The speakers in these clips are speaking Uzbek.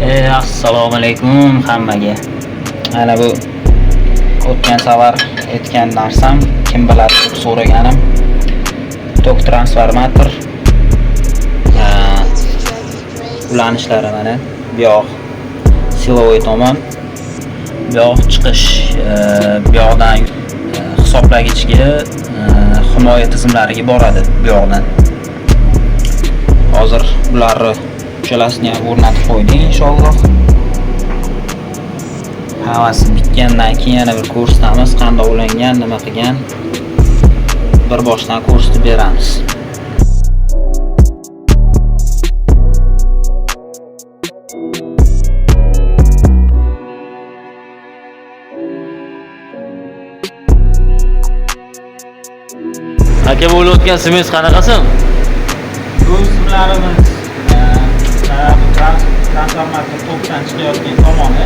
Assalomu alaykum hammaga. Mana bu o'tgan safar aytgan narsam, kim biladi deb so'raganim. Tok transformator ulanishlari mana bu yoq silovoy tomon, bu yoq chiqish, bu yoqdan hisoblagichga, himoya tizimlariga boradi bu yoqdan. Hozir bularni uchalasini ham o'rnatib qo'ydik inshaalloh. Hammasi bitgandan keyin yana bir ko'rsatamiz, qanday ulangan, nima qilgan, bir boshdan ko'rsatib beramiz. Aka, bo'layotgan simingiz qanaqasi? Bu simlarimiz transformator tokdan chiqayotgan tomoni,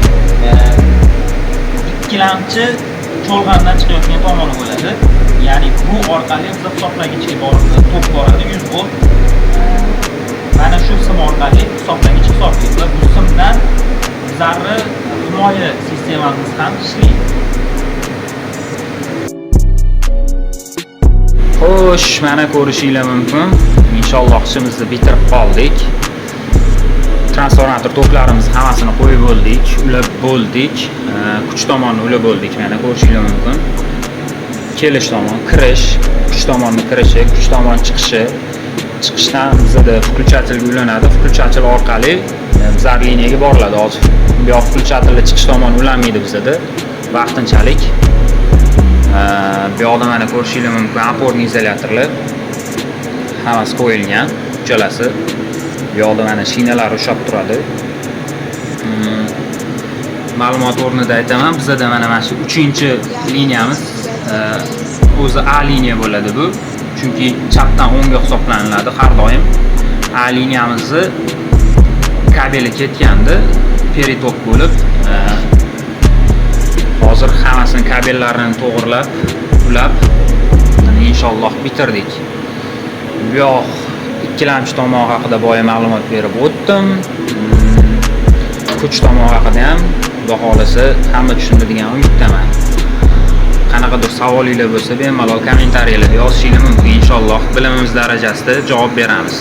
ikkilamchi cho'lg'andan chiqayotgan tomoni bo'ladi. Ya'ni bu orqali biz hisoblagichga borib tok boradi 100 volt. Mana shu sim orqali hisoblagich hisoblaydi va bu simdan bizlarni himoya sistemamiz ham ishlaydi. Xo'sh, mana ko'rishinglar mumkin. Inshaalloh ishimizni bitirib qoldik. Transformator toklarimizni hammasini qo'yib bo'ldik, ulab bo'ldik. Kuch tomonni ulab bo'ldik, mana ko'rishinglar mumkin. Kelish tomon, kirish, kuch tomonni kirishi, kuch tomon chiqishi. Chiqishdan bizada включатель ulanadi. Включатель orqali bizlar liniyaga boriladi. Hozir bu yoq включательli chiqish tomoni ulanmaydi bizada vaqtinchalik. Bu yoqda mana ko'rishinglar mumkin, опорный izolyatorlar hammasi qo'yilgan, uchalasi. Bu yoqda mana shinalar ushlab turadi. Ma'lumot o'rnida aytaman, bizada mana shu 3-liniyamiz o'zi A liniya bo'ladi bu. Chunki chapdan o'ngga hisoblaniladi har doim. A liniyamizni kabeli ketgandi, peritok bo'lib, hozir hammasini kabellarini to'g'rilab, ulab, inshaalloh bitirdik. Bu yoq ikkilamchi tomon haqida boya ma'lumot berib o'tdim. Kuch tomon haqida ham xudo xolasa hamma tushundi degan umiddaman. Qanaqadir savolinglar bo'lsa, bemalol kommentariyalarda yozishinglar mumkin. Inshaalloh bilimimiz darajasida javob beramiz.